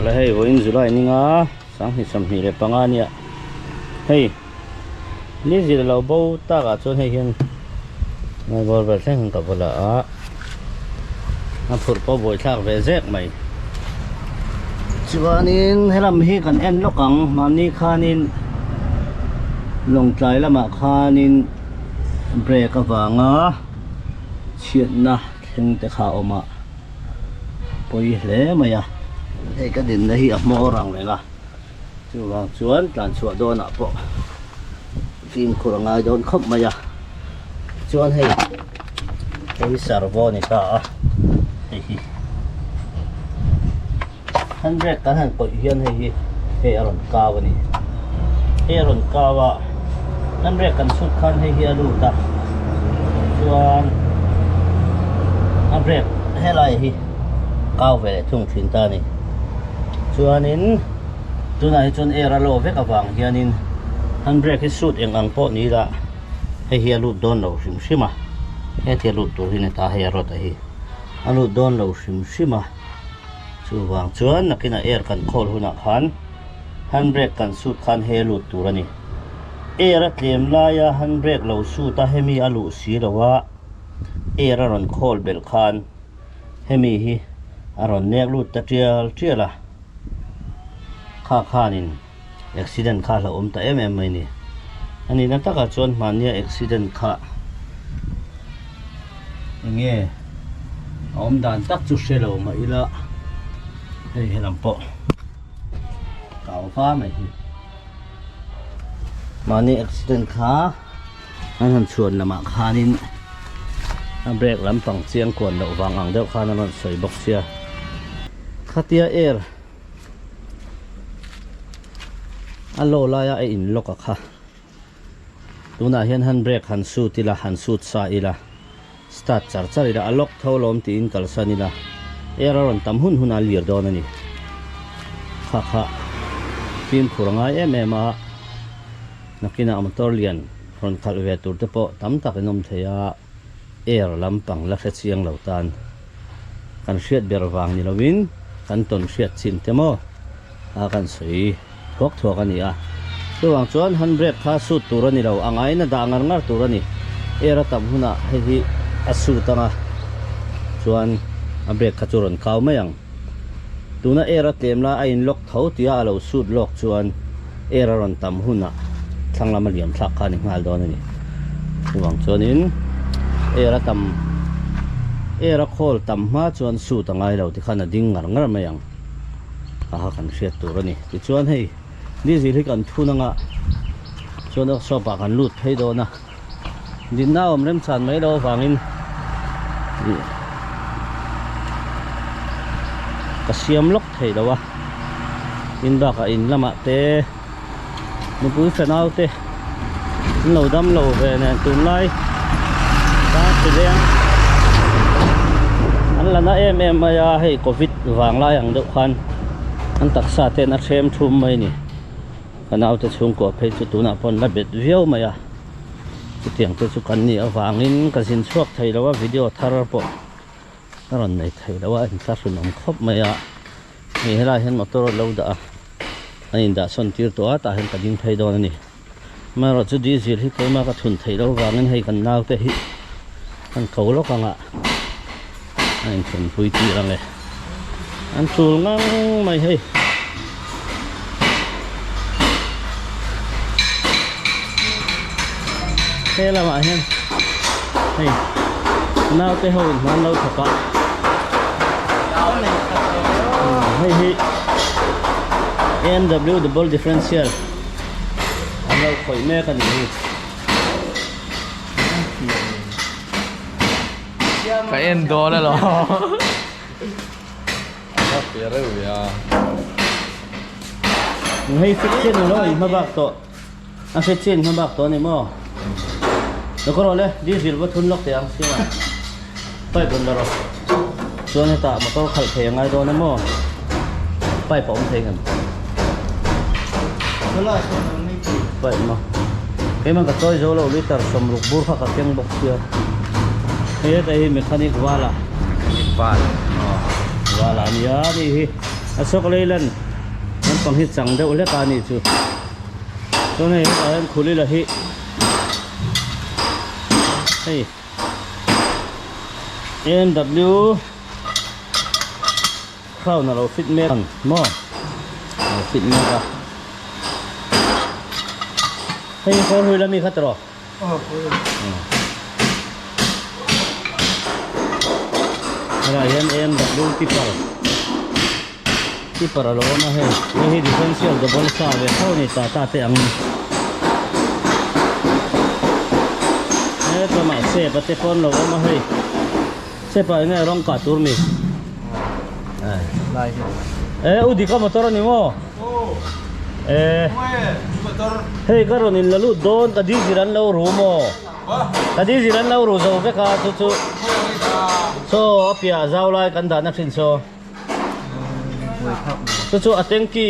Awle hei vawiin July ninga 2025 ania hei diesel lo bo takah chuan hei hian bawr vel thleng hian ka va la a a phurh pawh buaithlak ve zek mai chuanin helam hi kan en lawk ang mahni khanin lawngtlai lamah khanin brake avanga chhiatna thleng te kha a awm a. pawi hle mai a hei ka dinna hi a hmawr ang reng a chuvang chuan tlan chhuah dawnah pawh fimkhur a ngai dawn khawp mai a chuan hei hei hi servo a ni ta a hei hi handbrake kan han kawih hian hei hi hei a rawn kau a ni hei a rawn kau a handbrake kan chhut khan hei hi a lut a chuan a brake helai hi kau ve leh thung thin ta a ni chuanin tunah hi chuan air a low vek avang hianin handbrake hi sut eng ang pawh ni ila hei hi a lut dawn lo hrim hrim a heti a lut tur hi a ni ta hei a rawt a hi a lut dawn lo hrim hrim a. Chuvang chuan nakinah air kan khawl hunah khan handbrake kan sut khan he lut tur a ni. Air a tlem laia handbrake lo sut a hemi a luh si lo a, air a rawn khawl belh khan hemi hi a rawn nek lut ta tial tial a, kha khanin accident kha a hlauhawm ta em em mai a ni. A nihna takah chuan hmahnia accident kha enge a awm dan tak chu hre lo mah ila hei helam pawh kau va mai hi mahni accident kha an han chhuan lamah khanin a brake lampang chiang kuan loh vang ang deuh khan a rawn sawi bawk sia khatia air A low laia a in lock a kha tunah hian handbrake han sut ila han sut sa ila start char char ila a lock tho lawm tiin kalsan ila air a rawn tam hun hun a lir dawn a ni kha kha fimkhur a ngai em em a nakinah motor lian rawn khalh ve tur te pawh tam tak in awm thei a air lampang la hre chiang lo tan. Kan hriat ber vang ni lovin kan tawn hriat chin te maw a kan sawi thuak thuak a ni a. Chuvang chuan handbrake kha sut tur a ni lo, a ngaiin a dah ngar ngar tur a ni. Air a tam hunah hei hi a sut anga chuan a brake kha chu rawn kau mai ang. Tuna air a tlem lai a in lock tho tia a lo sut lawk chuan air a rawn tam hunah thlang lama liam thlak kha a ni nghal dawn a ni. Chuvang chuanin air a tam air a khawl tam hma chuan sut a ngai lo tikhan a ding ngar ngar mai ang a kha kan hriat tur a ni. Tichuan hei diesel hi kan thun anga chuan workshop ah kan lut phei dawn a. Dinna awm remchan mai loh avangin ih ka siam lawk thei lo a tin bakah in lamah te nupui fanau te an lo dam lo ve nen tunlai tan hrileng an la na em em mai a hei covid vang lai ang deuh khan an taksa ten a hrem thum mai a ni. Ka naute chhungkua phei chu tunah pawh an la bet viau mai a, chutiang te chu kan nih avangin ka zin chhuak thei lo a, video thar pawh ka rawn nei thei lo a, inthlahrun awm khawp mai a, hei helaiah hian motor a lo dah a, an indah sawn tir tawh a, tah hian ka ding phei dawn a ni. Amaherawhchu chu diesel hi keimah ka thun theih loh avangin hei kan naute hi an ko lawk ang a, a inthunpui tir ang e. An tul ngang mai hei. He lamah hian hei naute ho in hman lo thawk a. Hei hi BMW double differential. An lo khawih mek a nih hi. Ka en dawn alawm. A fiah reuh ve a. Hei fit chin alo in hma bak tawh. A hre chin hma bak tawh a ni maw? Lo ka rawh le, diesel va thun lawk teh ang siam ang. Pipe rawn la rawh. Chuan hetah motor khalh thei a ngai dawn em aw? Pipe a awm thei ngem? Pipe maw? Keimah ka chawi zo lo liter sawmruk bur kha ka keng bawk sia. Hei heta hi mechanic vala. Mechanic val. Aw vala a nia ni hi. Ashok Leyland lampang hi chang deuh hlek a nih chu chuan hei hetah hian khulila hi hei A_M_W crown a lo fit mek ang maw a lo fit mek a hei hi four wheel ami kha tawh Helai hian A_M_W tipper tipper a lo awm a hei hei hi differential double sa ve tho a ni tata te ang hetlama sep a te pawh an lo awm a hei sep ah enge rawng kah tur mi e u dika motor a ni maw e hei ka rawn in la lut dawn ka diesel an lo ru maw ka diesel an lo ru zo vek a chu chu saw a piah zau lai kan dahna thin saw chu chu a tanky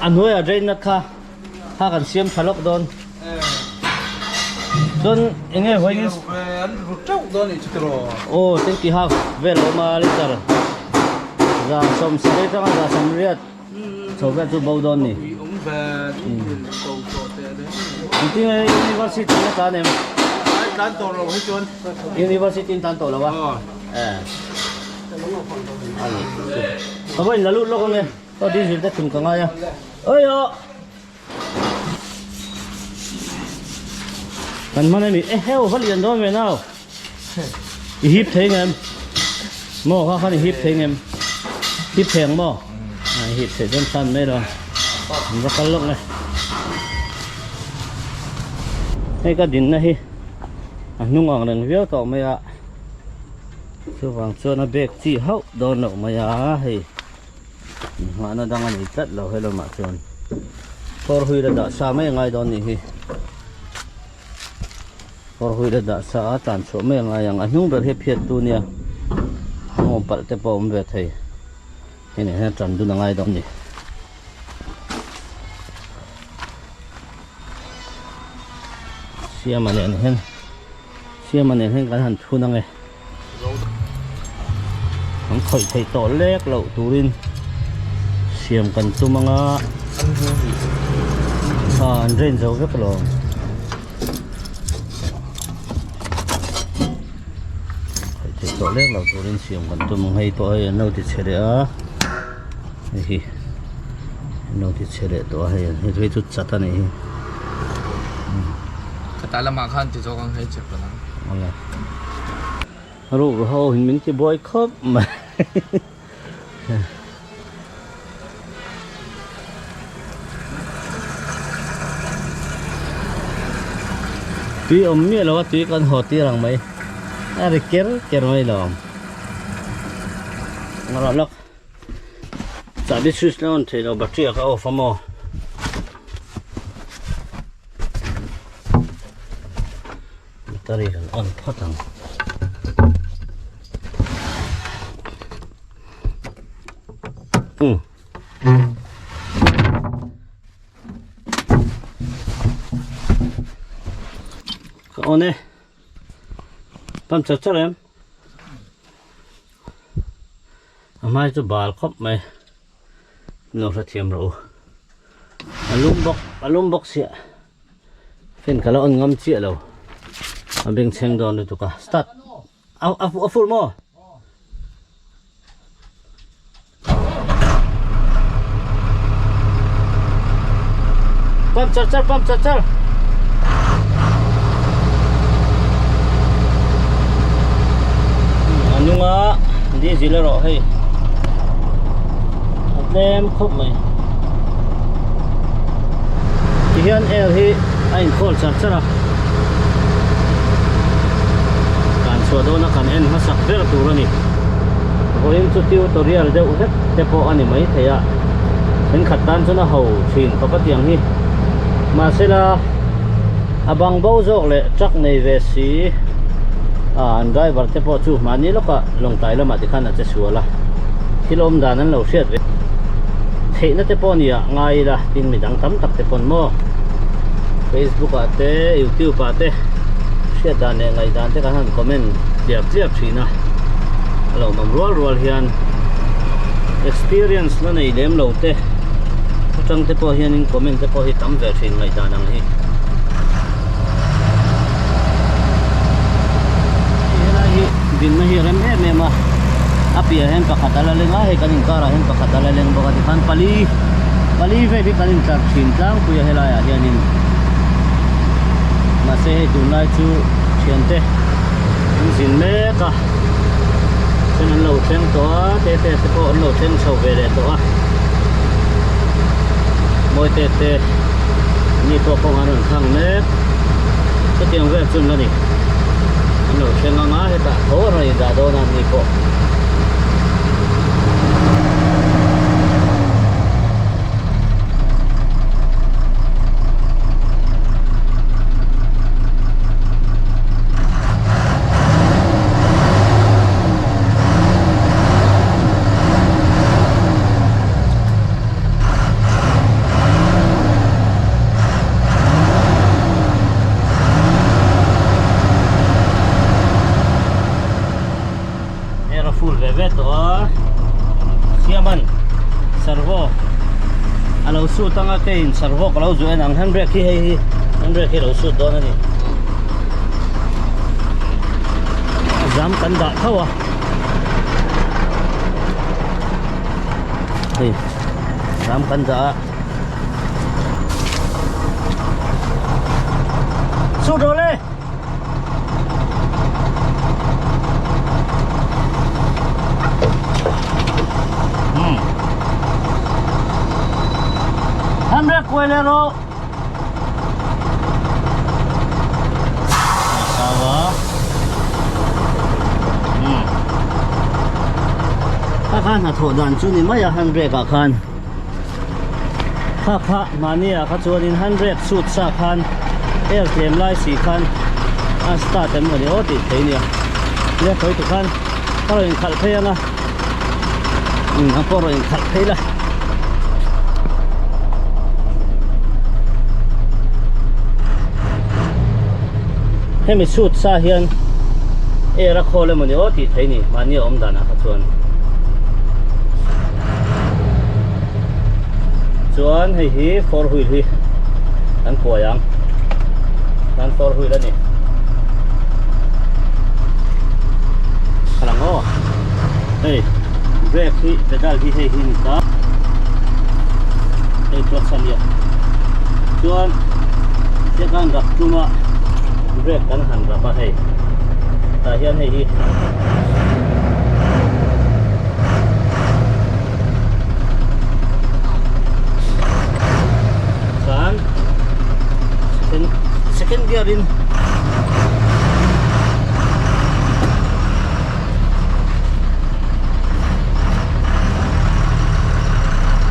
a hnuaiah drain na kha kha kan siam tha lawk dawn chuan eng nge vawiin aw tanky half vel a awm a liter za sawm sarih atanga za sawmriat chho vel chu bo dawn ni engtin nge university a tlan em university an tlan tawh lo a ka vawiin la lut lawk ange. Aw diesel te thun ka ngai a oi aw kan hman ami e heu va lian dawn ve nau i hip thei ngem maw kha khan i hip thei ngem hip thei ang maw a i hip thei chuan tan mai lo an va kal lawk nge hei ka dinna hi a hnung ang reng viau tawh mai a chuvang chuan a bag chi hauh dawn loh mai a hei. Inhmahna dang a nei tlat lo he lamah chuan four wheel a dah sa mai a ngai dawn nih hi four wheel a dah sa a tlan chhuah mai a ngai ang a hnung ber hi a phiat tu nia a awm palh te pawh a awm ve thei hei nen hian tan dun a ngai dawn a ni. Siama nen hian Siama nen hian kan han thun ang e. An khawih theih tawh lek loh turin siam kan tum ang a ah an drain zo vek alawm khawih theih tawh lek loh turin siam kan tum ang hei pawh hei an lo ti chhe leh a hei hi an lo ti chhe leh tawh a hei hei chu chat a nih hi. Ka lamah khan ti zawk ang hei che pawn ang. Awle. Ruk ho hin min ti buai khawp mai. Tui awm miah lo a tui kan haw tir ang mai. A ri ker ker mai lo. Ngarawh lawk. Chahbi switch na on thei lo battery a ka off a maw. Battery kan on phawt ang. Um. Ka on e. Pam char char em. A hmai chu bal khawp mai lo hrethiam rawh u a lum bawk a lum bawk chiah fan ka la on ngam chiah lo a bengchheng dawn lutuk a start a a full maw pump char char pump char char a nunga diesel erawh hei a tlem khawp mai tihian air hi a inkhawl char char a kan chhuah dawna kan en hmasak ber tur a ni vawiin chu tutorial deuh hlek te pawh a ni maithei a thenkhat tan chuan a ho thin khawp a tiang hi mahsela a bang bo zawk leh truck nei ve si a an driver te pawh chu mahni lawkah lawngtlai lamah tikhan a che sual a thil awm dan an lo hriat ve theihna te pawh a ni ah ngai ila tin midang tam tak te pawn maw facebook ah te youtube ah te hriat dan leh ngaih dan te kan han comment tliap tliap thin a a lo awm rual rual hian. Experience la nei lem lo te atang te pawh hianin comment te pawh hi tam ve thin ngaihdan ang hi. Hei helai hi dinna hi a rem em em a, a piah hian pakhat a la leng a, hei kan inkarah hian pakhat a la leng bawk a tikhan pali pali vel hi kan intlar thin tlangpui a helaiah hianin mahse hei tunlai chu thiante an zin mek a. Then an lo thleng tawh a te te te pawh an lo thleng chho ve leh tawh a mawi te te mi pawh kawng an rawn thlang mek chutiang vel chu an la ni an lo thleng ang a hetah tho a rawn indah dawn a mi pawh. Air a full ve ve tawh a siaman servo a lo sut anga keiin servo ka lo zuah en ang handbrake hi hei hi handbrake hi a lo sut dawn a ni. Zam kan dah tho a hei zam kan dah a sut rawh le Handbrake kuai leh rawh. Kha kha hnathawh dan chu ni mai a handbrake ah khan kha kha mahni ah kha chuanin handbrake suit sa khan air tlem lai si khan a start em mawni aw tih thei nia nia sawi tu khan ka rawn inkhalh phei ang a umm ang pawh rawn inkhalh phei la. Hemi suit sa hian air a khawl emawni aw tih thei ni mahni a awm danah kha chuan chuan hei hi four wheel hi kan kuai ang kan four wheel a ni khalang aw hei brake hi pedal hi hei hi ni ta hei clutch a nia chuan chiakan rap tum a brake kan han rap a hei tah hian hei hi chuan second second gear in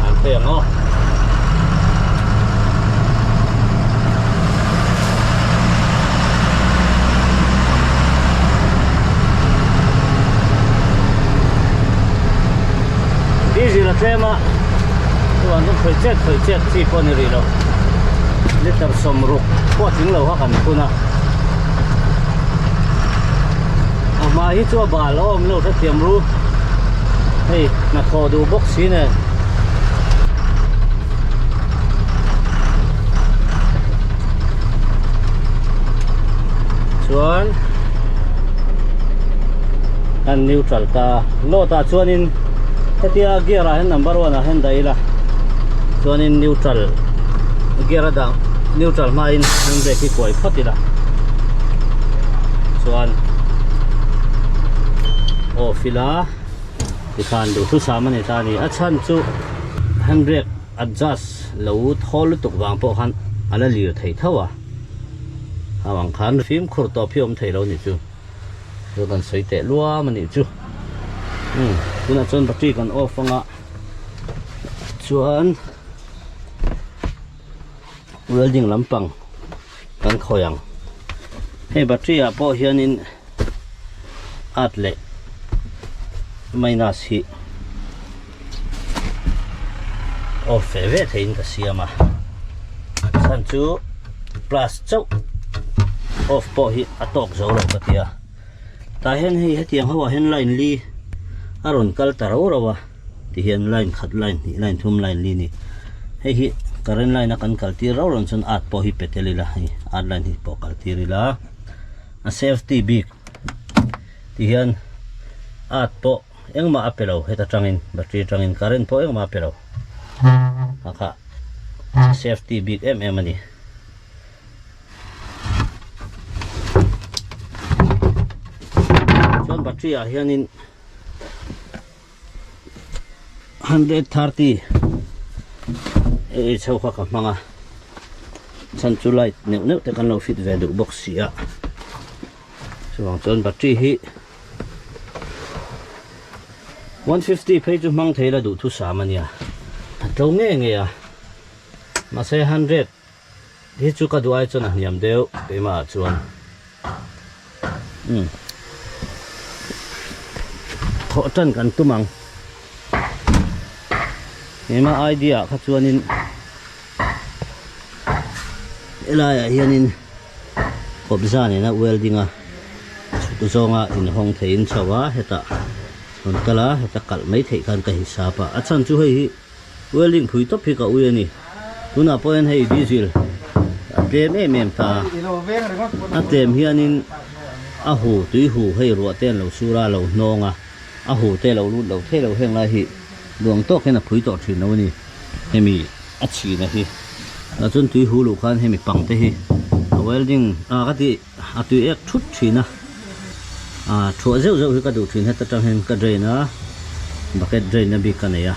an phei ang aw. Diesel a tlem a chuan chu khawih chet khawih chet chi pawh a ni rih lo liter sawmruk pawh a tling lo kha kan phun a a hma hi chu a bal awm lo hrethiam ru hei hnathawh duh bawk si nen. Chuan kan neutral ta load ah chuanin hetia gear ah hian number one ah hian dah ila chuanin neutral gear a dah neutral hmain handbrake hi kuai phawt ila chuan off ila tikhan duhthusam a ni ta a ni a chhan chu handbrake adjust lo thawl lutuk vang pawh khan a la lir thei tho a a vang khan fimkhur tawp hi a awm thei lo ni chu chu kan sawi teh luam a nih chu umm tunah chuan battery kan off anga chuan welding lampang kan khawi ang hei battery ah pawh hianin at leh minus hi off ve ve theiin ka siam a chhan chu plus chauh off pawh hi a tawk zo lo ka ti a tah hian hei hetiang ho ah hian line li a rawn kal ta rau rau a. Tihian line khat line hnih line thum line li ni. Hei hi current line a kan kal tir rauh rawn chuan earth pawh hi pe tel ila hei earth line hi pawh kal tir ila a safety bik tihian earth pawh engmah a pe lo heta tangin battery atangin current pawh engmah a pe lo a kha safety bik em em a ni. Chuan battery ah hianin 130 eh chho kha ka hmang a chhan chu light neuh neuh te kan lo fit ve duh bawk si a chuvang chuan battery hi 150 phei chu hmang thei la duh thu sam ania a tlo nge nge a mahse 100 hi chu ka duh ai chuan a hniam deuh keimah ah chuan umm thawh tan kan tum ang keimah idea ah kha chuanin helaiah hianin kawpza nena welding a chhuk zawnga inhawng theiin chho a hetah rawn kal a heta kalh mai theih khan ka hisap a a chhan chu hei hi. Welding phui tawp hi ka ui a ni. Tunah pawh hian hei diesel a tlem em em ta a. A tlem hianin a hu tui hu hei ruah te an lo sur a, a lo hnawng a, a hu te a lo lut lo thei lo heng lai hi duang tawk hian a phui tawh thin lo a ni. Hemi a chhina hi tah chuan tui hu luh khan hemi pang te hi a welding a ka tih a tui ek thut thin a ah thuah zeuh zeuh hi ka duh thin heta tang hian ka drain a bucket drain na bik ka nei a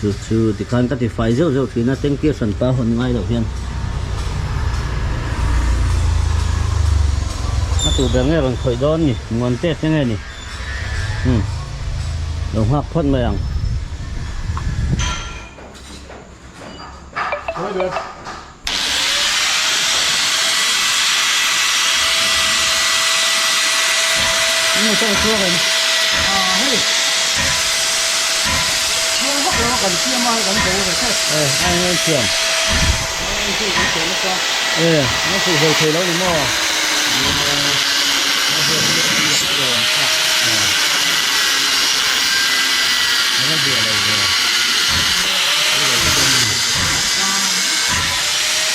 chu chu tikhan ka ti fai zeuh zeuh thin a tanky hran pa hawn ngai loh hian a tur ber nge rawn khawih dawn ni muan te te nge ni umm lo nghak phawt mai ang.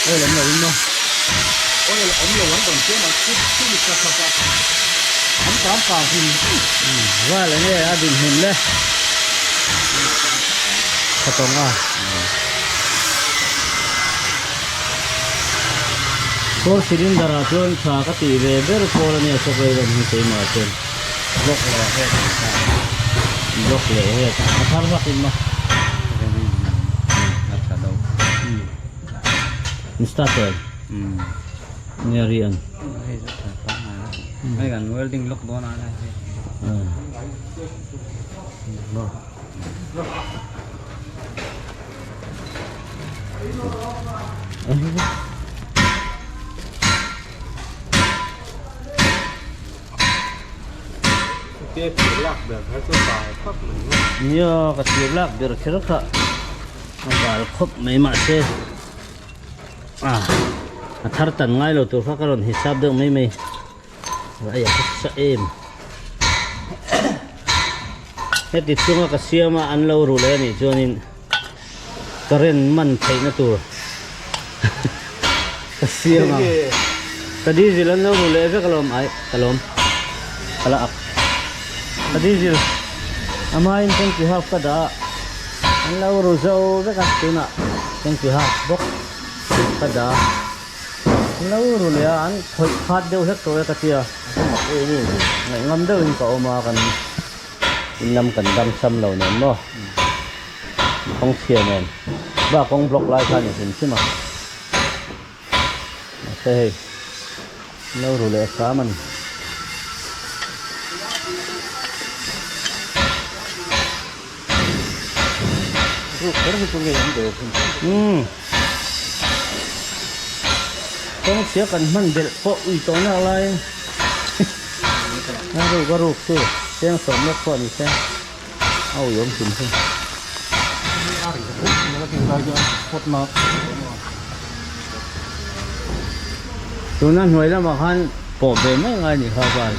Oil awm lo in maw? Oil awm lo an rawn siam a chumi kha kha kha an tam kang hrim hrim. Val enge a dinhmun le tha tawng a. Four cylinder ah chuan tha ka tih ve ber pawl ania Sovereign hi keimah chuan. Block leh head an tha. Block leh head a thar vak in maw? A tha deuh. In start tawh em? Nia ri an. Hei chu tha pangngai a. Hei kan welding lawk dawn a lai hei. Nia ka thir lak ber kher kha a bal khawp mai mahse ah a thar tan ngai lo tur kha ka rawn hisap deuh mai mai a ya sa em heti chunga ka siam a an lo ru leh anih chuanin current man theihna tur ka siam a ka diesel an lo ru leh vek alawm ai ka lawm ka la ak ka diesel a hmain tanky half ka dah a an lo ru zo vek a tunah tanky half bawk ka dah a an lo ru leh a an khawih khat deuh hlek tawh e ka tia ngaihngam deuhin ka awm a kan in lam kan dam sam lo nen maw. Kawng chhia nen bak kawng block lai kha a ni hrim hrim a mahse hei no ru leh hram a ni. Umm kawng chhia kan hman belh pawh ui tawh nak laiin a ruk a ruk chu cheng sawm lawk pawh a ni se. A ui awm hrim hrim. Tuna hnuai lamah khan pawh ve mai ngai a nih kha val.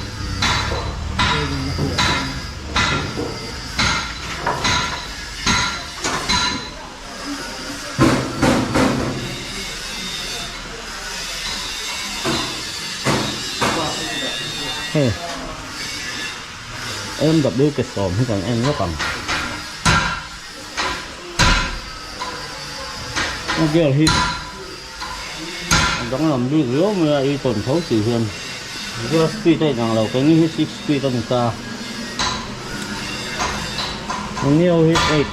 Hei MW ke sawm hi kan en vak ang. A gear hi a danglam bik riau mai a i tawn tho tih hian gear speed a inang lo keini hi six speed a ni ta a neo hi eight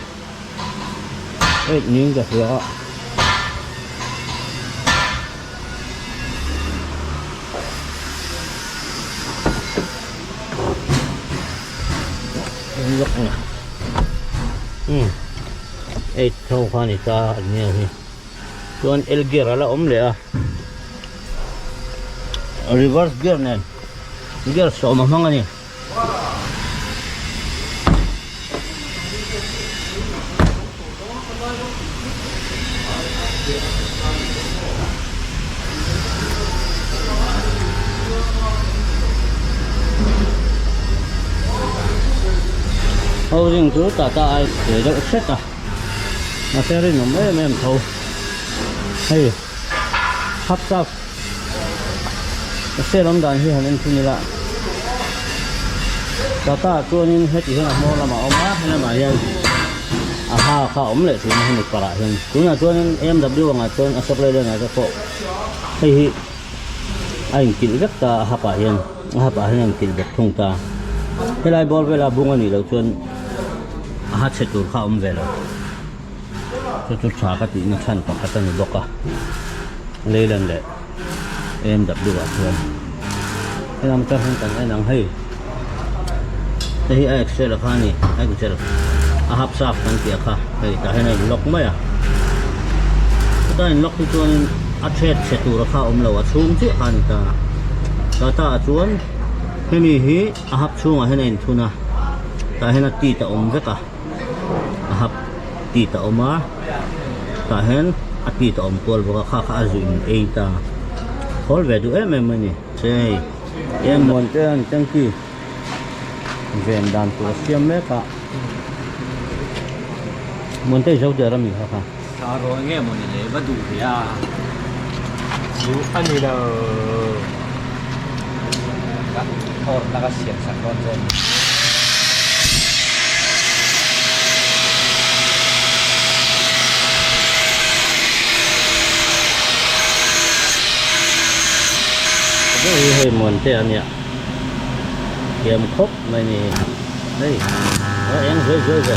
eight niin ka hria a. Eight tho kha a ni ta a neo hi. Chuan L gear a la awm leh a reverse gear nen gear sawm a hmang a ni. Housing chu tata ai ve deuh hret a. Mahse rinawm em em tho hei hap chak mahse lam dan hi han en thung ila tata ah chuanin heti hian a hmawr lamah a awm a helamah hian a ha kha a awm leh thin a hemi parah hian tunah chuanin A_M_W angah chuan Ashok Leyland ah te pawh hei hi a inkilh vek ta a hap ah hian a hap ah hian a inkilh vek thung ta helai bawr vela bung a nih loh chuan a ha chhe tur kha a awm ve lo chu chu tha ka tihna chhan pakhat a ni bawk a Leyland leh A_M_W ah chuan helam atang hian kan en ang hei hei hi a excel a kha a ni a excel a hap sap kan tih a kha hei tah hian a in lock mai a chuta in lock hi chuanin a thread chhe tur a kha a awm lo a chhung chiah kha a ni ta tata ah chuan hemi hi a hap chhungah hian a inthun a tah hian a tit a awm vek a a hap tit a awm a tah hian a tit a awm kual bawk a kha kha a zu in ei ta khawl ve duh em em a ni che hei emawn te an tanky ven dan tur a siam mek a Muante i zo der a mi kha kha. Thla rawn nge maw ni le va duh ve a. Duh a ni lo. Ka thawrna ka siam sak dawn che. Hei hei Muante a nia. Thiam khawp mai ni hei a eng zuai zuai ve.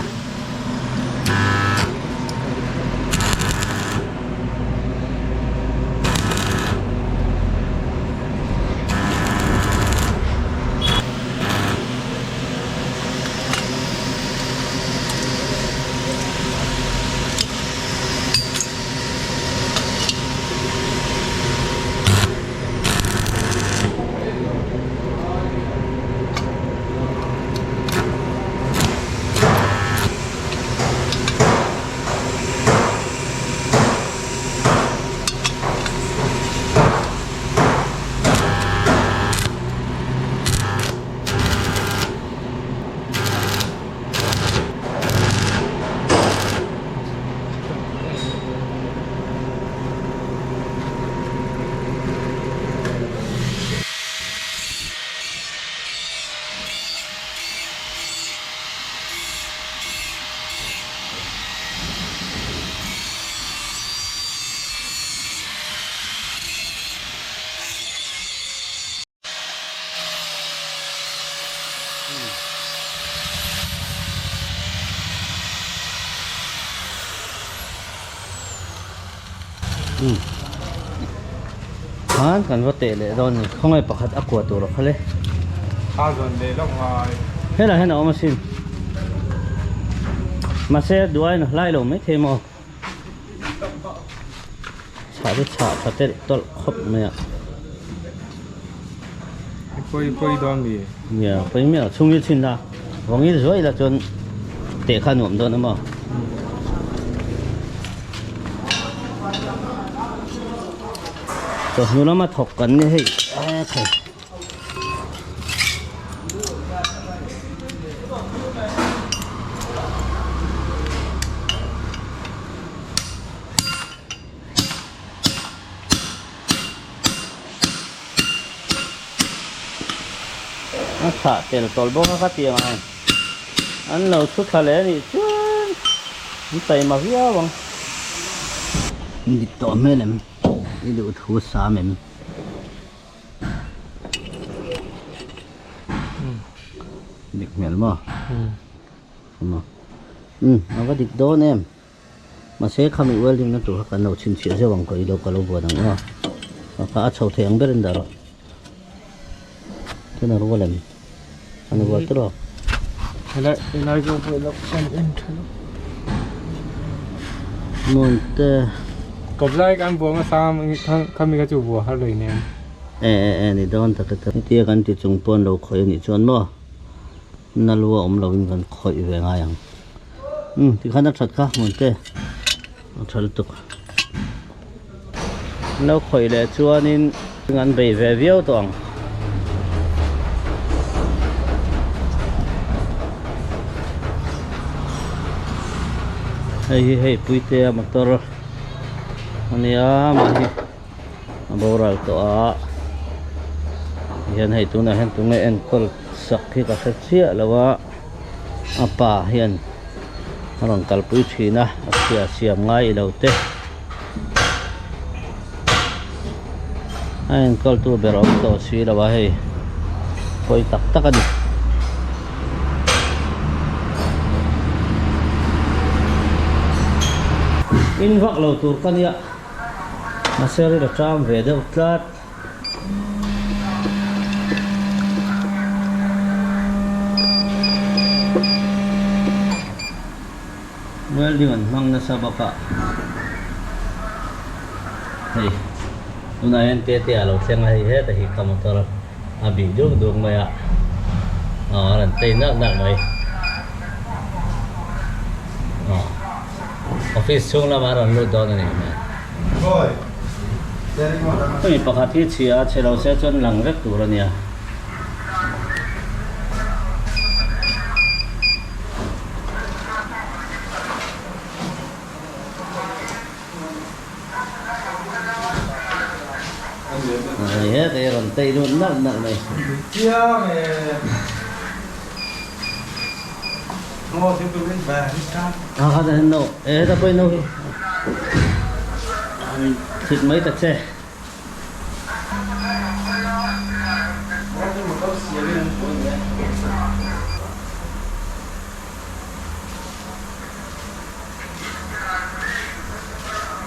Khan kan va teh leh dawn a ni khawngaih pakhat a kua tur a kha le. A zawn leh lawk ngai. Helai hian a awm asin. Mahse duaiin a hlai lo maithei maw. Chhah chu chhah tha telh tawlh khawp mai a. Pawi pawi dawn mi. Nia pawi miah lo chhungil chhin la vawngil zuai la chuan teh kha nuam dawn a maw. Chawhnu lama thawk kan ni hei e thei. A chhah tel tawlh bawk a ka ti ang ang. An lo thu thla leh a nih chuan an taima viau ang. Dik tawh hmel em? I duh thu sam em? Dik hmel maw? Umm a va dik dawn em? Mahse khami welding na tur kha kan lo chhinchhiah zeuh ang ka ilo ka lo buan ang aw. A kha a chho thei ang berin dah rawh. Chuan a rual em? An rual tawh rawh. Helai helai zawk pawh ilo kan en tha lo. Hmun te. Kawp lai kan buang a sang khami kha chu bua har lei nen. E e e ni dawn tak e ta. Hetia kan ti chung pawn lo khawih anih chuan maw na lu a awm lo in kan khawih ve ngai ang. Umm tikhan a that kha hmun te a tha lutuk an lo khawih leh chuanin an bei ve viau tawh ang. Hei hi hei puitea motor a nia mahni a boral tawh a tihian hei tunah hian tunge enkawl sak hi ka hre chiah lo a. A pa hian a rawn kalpui thin a a chhia siam ngai ilo te a enkawl tu ber awm tawh si lo a hei pawi tak tak a ni. In vak lo tur ka nia mahse ril a ṭam ve deuh tlat. Welding an hmang nasa bawk a hei tunah hian tete a lo thleng a hei heta hi ka motor a bih duk duk mai a aw a rawn tei nalh nalh mai aw office chhung lamah a rawn lut dawn a nih hmel. Hemi pakhat hi chhia a chhe lo se chuan lang vek tur a nia. Hei heta hi rawn tei lut nalh nalh mai. Heta pawh in no hi thit mai ta che.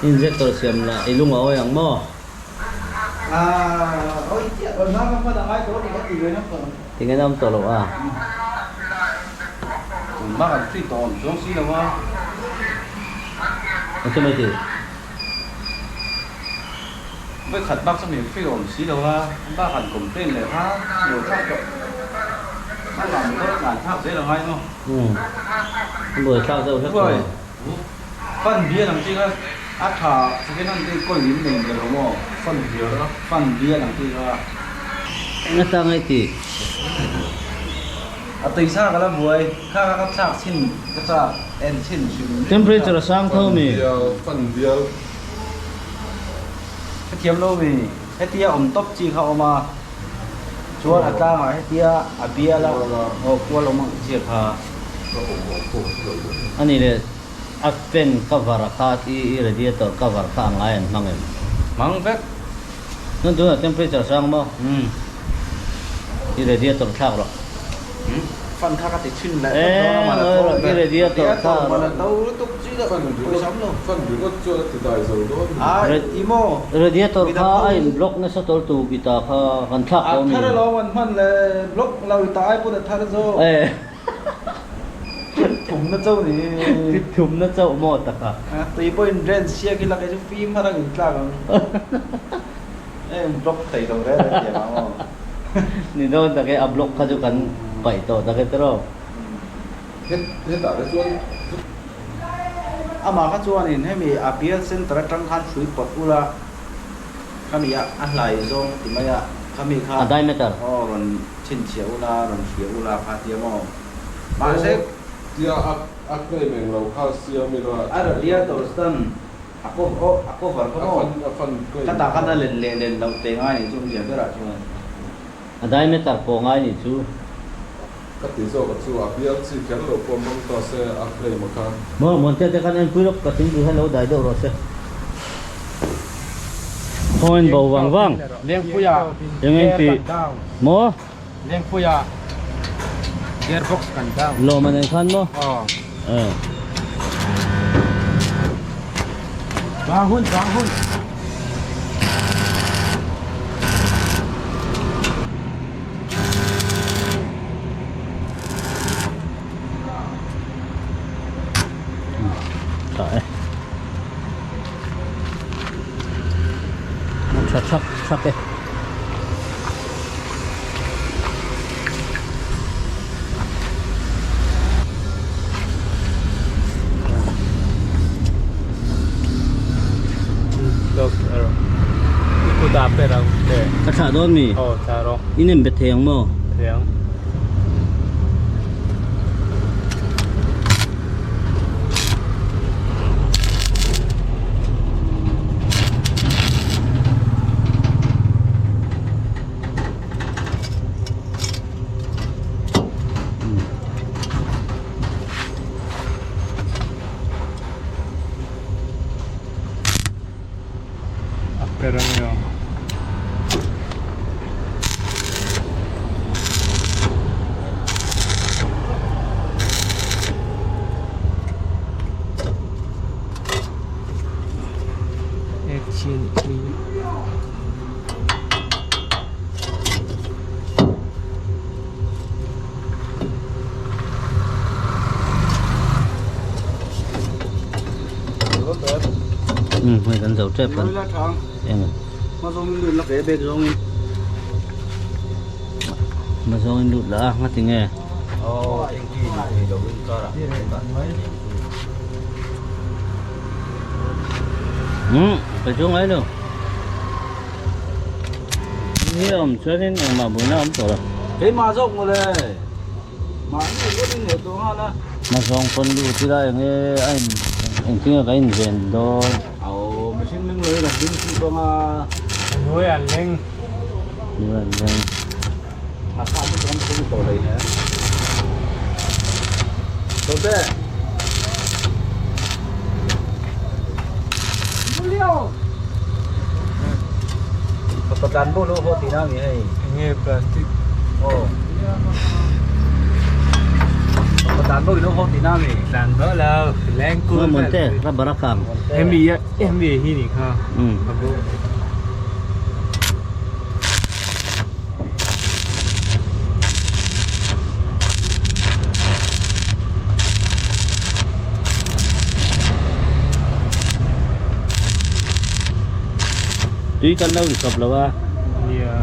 Injector siam la i lung a awi ang maw? Tinge na awm tawh loh a? Eng chu mai tih? Umm buaithlak deuh hlek tawh. Fan bial ang chi kha a tha second hand te coin in nei mial lo maw? Fan bial a. Fan bial ang chi kha. Eng atang ei tih? A tui sa ka la buai kha kha ka thlak chhin ka chak en chhin hrim hrim. Temperature a sang tho mi? Fan bial fan bial. Hetiam lo mi hetia awm tawp chi kha awm a chuan a tlangah hetia a bial a aw kual awm ang chi kha. A nih leh a fan cover a kha i radiator cover kha a ngai an hmang em? Hmang vek. Chuan tunah temperature sang maw? Umm. I radiator thlak rawh. Umm. Fan kha ka ti chhin leh vek dawn a mana tho I radiator thlak rawh. Mana to lutuk chi dah pawisa awm lo. Fan ringawt chuan a ti dai zo dawn. A i maw? Radiator kha a in block nasa tawlh tu kita kha kan thlak tawh mi. A thar alawm an hman le block lo i ta ai pawn a thar zawk. Thumna chauh ni. Thumna chauh maw taka. Tui pawhin drain siak ila kei chu fim har ang in tlak ang. Em block thei lo reng reng tiang ang aw. Ni dawn tak e a block kha chu kan paih tawh tak e tiraw. Hetah te chuan. Amah kha chuanin hemi a bial center atang khan hrui pawt ula khami a a hlai zawng ti mai a khami kha. A diameter. Aw rawn chhinchhiah ula rawn hria ula kha tia maw. Mahse. Tia a a claim eng lo kha siam ila. A radiator stand a a cover kha maw. A fan claim. Ka tah khan a len leh len loh teh ngai nih chu awmzia berah chuan. A diameter pawh ngai nih chu. Ka ti zawk a chu a bial chi kher lo pawh hmang ta se a frame a kha. Maw Muantea te khan enpui lawk ka thingpui hian lo dai deuh rawh se. Khawngain bo vang vang. Lengpuia Eng eng tih maw? Lengpuia gearbox kan down. Lawm a nen khan maw? Aw. Eh. Bang hun bang hun. Tha e. Tha thak thak e. Ka thlah dawn mi? Aw thlah rawh. I nem be thei ang maw? Thei ang. A per ang io. Action Ừ, hei kan zo tep kan. Eng. Ma zawng in lut la ke bek zawng in. Ma zawng in lut la nga ti nge. Oh, eng ki ni thei lo in kar ah. Ừ, ka chu ngai lo. Ni awm chuan in engmah buaina awm tawh lo. Keimah zawk maw le. Mahni lut in leh tawh nghal a. Ma zawng pawn lut ila eng nge a in engtin nge ka in ven dawn. Aw, mihring meng lo hi kan ding chhuak ang a. Hnuai an leng. Hnuai an leng. A kha chu kan thung tawh hlei hle. Tawte. Patlan bo lo ho tih na mi hei. Enge plastic. Aw. Patlan bo lo ho tih na mi. Tlan bo lo. Leng kul. Monte, rubber a kang. Hemi hemi hi ni kha. Um. A bo. Tui kan lo insawp lo a. Nia.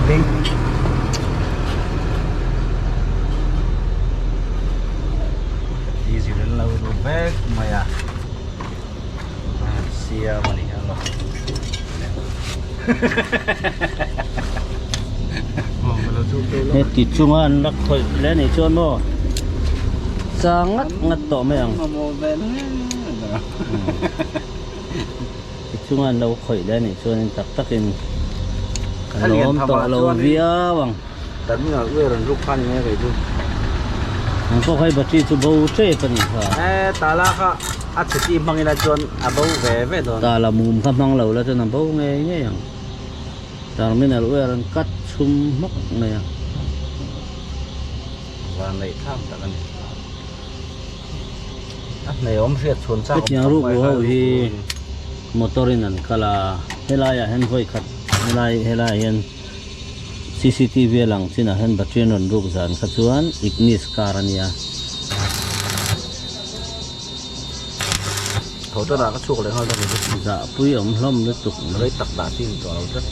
Link. Diesel an lo ru vek mai a siam a ni ang lo. He ti chunga an la khawih hle a nih chuan maw chang ngat ngat tawh mai ang. Ti chunga an lo khawih hle a nih chuanin tak takin ka lawm tawh lo viau ang. Terminal ui a rawn ruk kha ni mai a kei chu. Ang pawh khai battery chu bo tep a nih kha. E tala kha a chhe chi hmang ila chuan a bo ve ve dawn. Tala mum kha hmang lo la chuan a bo ngei ngei ang. Terminal ui a rawn cut chhum hmawk mai a. Van neih thlak tak a ni. A hneawm hriat chhuan chak awm Hetiang ruk ho hi motor in an kal a, helai ah hian vawi khat helai helai ah hian Cctv a lang chinah hian battery an rawn ruk zan kha chuan Ignis car a nia. Tho tan ah ka chhuak leh nghal dawn ni. Zahpui awm hlawm lutuk. Rei tak dah chi ni tawh lo tlat.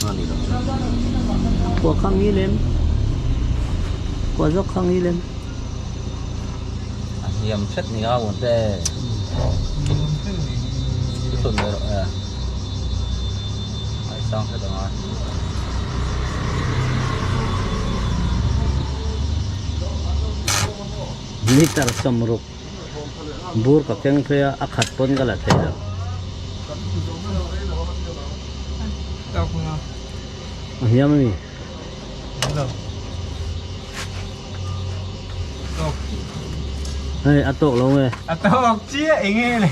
Nghal ni lo. Kua kha ngi lem. Kua zawk kha ngi lem. A hniam hret ni a uan te. Thun mai rawh e. Ai sang hret ang a. Litre sawmruk bur ka keng phei a, a khat pawn ka la thei lo. A hniam a mi? Hei a tawk lo nge? A tawk chiah eng nge le?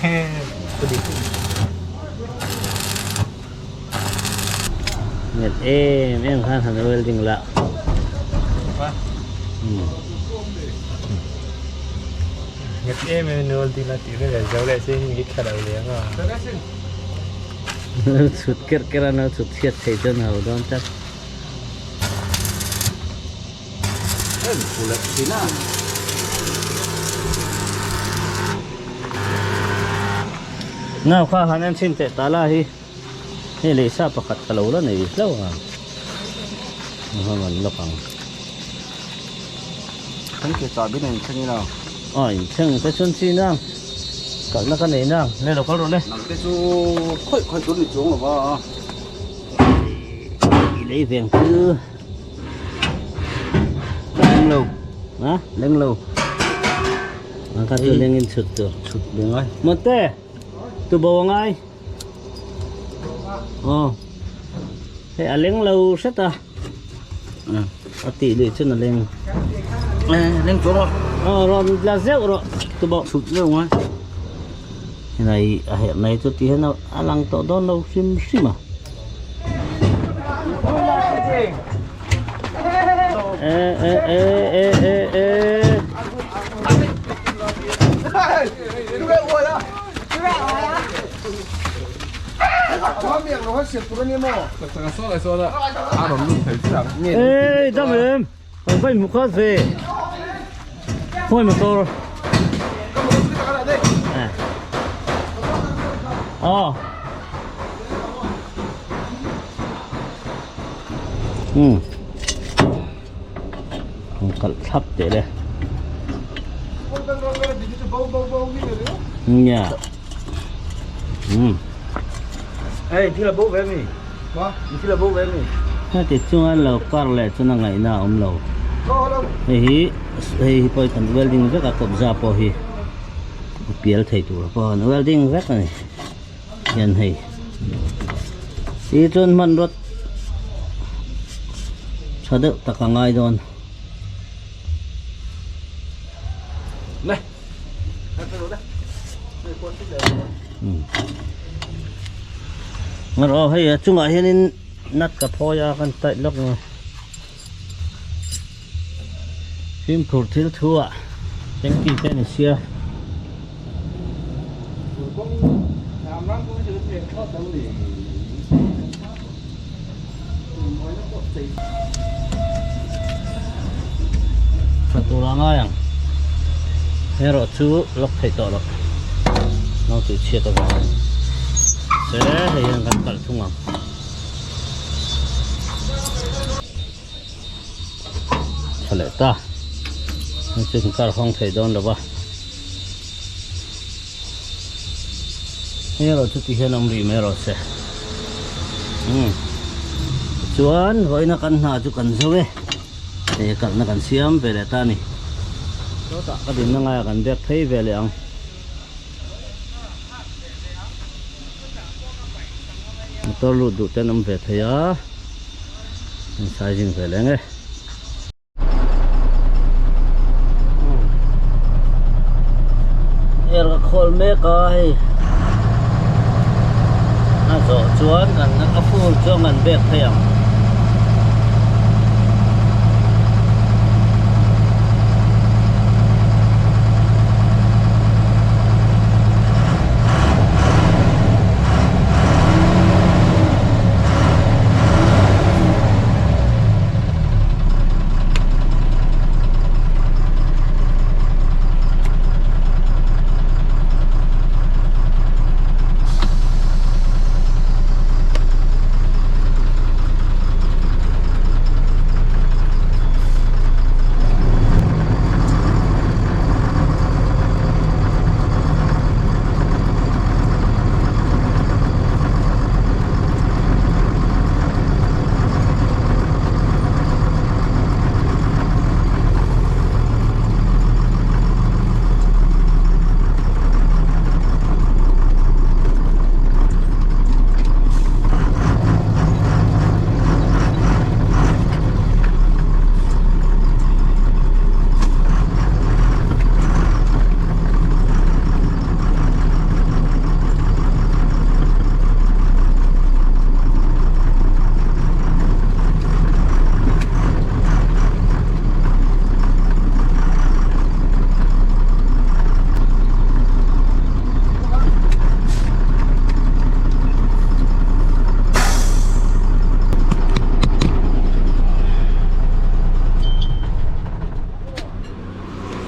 Nghet em em khan han welding la. Nghet em em in welding la tih vel zo leh se in tha lo leh anga. Chhut kerh kerh a no chhut chhiat thei chuan ho dawn tlat. Nau kha han en chhin teh tala hi hei lehsa pakhat ka lo la nei hlauh ang a han lawk ang. Kan ke chahbi nen thleng ila. Aw in thleng te chuan chi nang kalna ka nei nang le lo kal rawh le. Nang te chu khawih khawih tur ni chuang lo va. I lei veng chu. Leng lo. Ha? Leng lo. Ang kha chu leng in chhut tur. Chhut ve ngai. Mate, tu bo ngai. Aw. Hei a leng lo hret a. A tih leh chuan a leng. Leng chuang rawh. Aw rawn la zeuh rawh tu bo. Chhut zeuh ngai. Helai a herh mai chu ti hian a lang tawh dawn lo hrim hrim a. E e e e e e. Ê dam em kan vai hmu khat ve khawi motor aw um an kalh thlap teh le nia um Ê thil a bo ve mi thil a bo ve mi heti chunga lo kar leh chuan a ngaihna a awm lo hei hi hei hi pawh hi kan welding vek a kawpza pawh hi a pial thei tur pawh an welding vek a ni hian hei ti chuan hmanraw tha deuh tak a ngai dawn. Ngarawh hei a chungah hianin nut ka phawi a kan tight lawk ang fimkhur thil thu ah tanky te ani sia. Tha tur a ngai ang erawh chu lock theih tawh loh no tih chhiat avangin se hei hian kan kalh thung ang. Tha leh ta hei chu kan kar hawng thei dawn lo va hei erawh chu ti hian awm rih mai rawh se umm tichuan vawiina kan hna chu kan zo e hei kalhna kan siam ve leh ta a ni chutah ka dinna ngaiah kan bek phei ve leh ang. Motor lut duh te an awm ve thei a an sizing ve leng e. Er ka khawl mek a hei a zawh chuan kan a full chuan kan bek phei ang.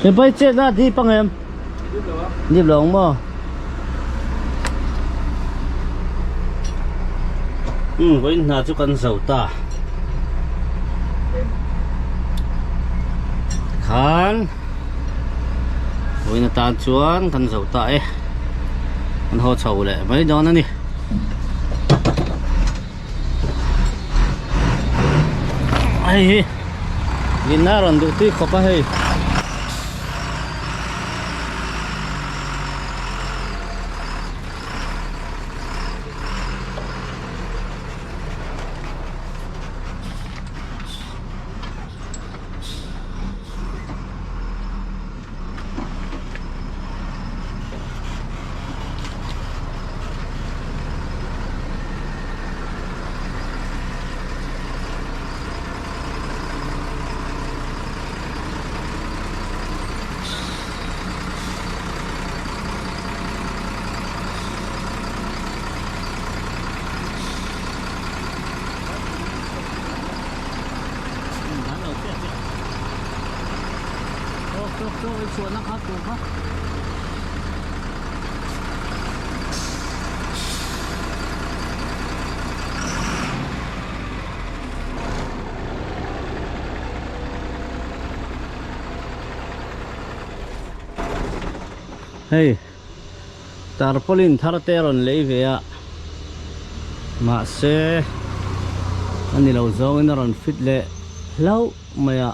He pai chet na dip ang em? Dip lo ang maw? Um vawiin hna chu kan zo ta. Khan vawiin atan chuan kan zo ta e. Kan haw chho leh mai dawn a ni. Hei hi dinna rawn duh tui khawp a hei. Hei tarpaulin thar te a rawn lei ve a mahse a ni lo zawngin a rawn fit leh hlauh mai a.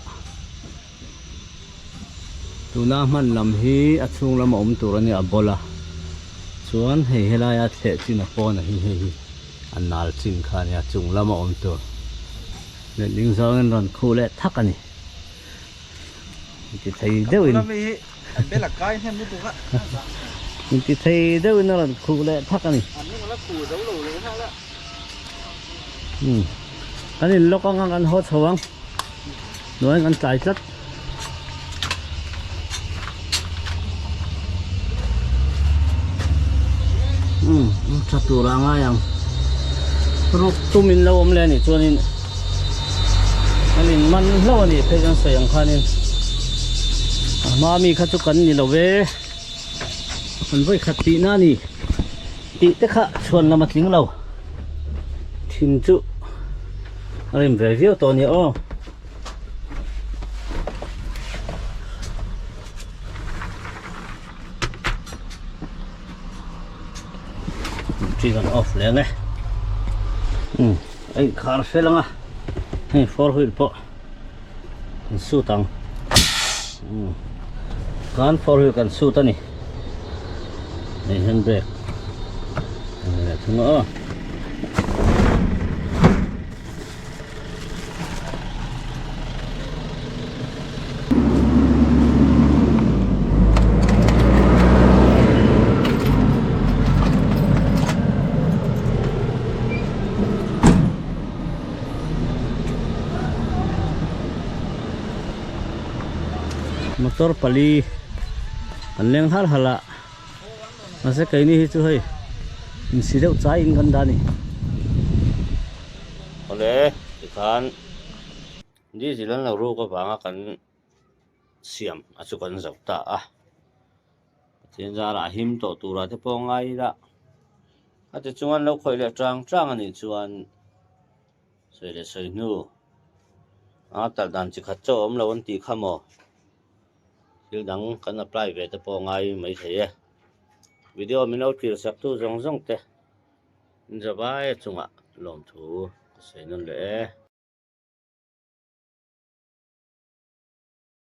Tuna hman lam hi a chhung lama awm tur a nia a bawlh a chuan hei helaia thleh chin a pawn a hi hei hi a nal chin kha a nia chung lama awm tur letling zawngin rawn khuh leh thak a ni inti thei deuhin inti thei deuhin a rawn khuh leh thak a ni kan in lawk anga kan haw chho ang. Hnuaiin kan tlai tlat. Umm tha tur a ngai ang. Ruk tum in lo awm leh a nih chuanin kan in man hlauh a nih phei kan sawi ang khanin a hma mi kha chu kan ni lo ve. Kan vawi khat tihna a ni tih te kha chhuan lam a tling lo. Thin chu. A rim ve viau tawh a ni aw. Tree kan off leh ang e. Um a inkhar fel ang a hei four wheel pawh kan sut ang. Um kan four wheel kan sut a ni. Hei handbrake leh thung a aw. Motor pali an leng hal hal a mahse keini hi chu hei insi deuh chaiin kan dah a ni. Awle tikhan diesel an lo ruk avanga kan siam a chu kan zo ta a pathian zarah a him tawh turah te pawh a ngai ila a tichung an lo khawih leh tang tang a nih chuan sawi leh sawi hnu a talh dan chi khat chauh a awm lo an tih kha maw thil dang kan apply ve te pawh a ngai maithei e video min lo tlir sak tu zawng zawng te. Zavai chungah lawmthu ka sawi nawn leh e.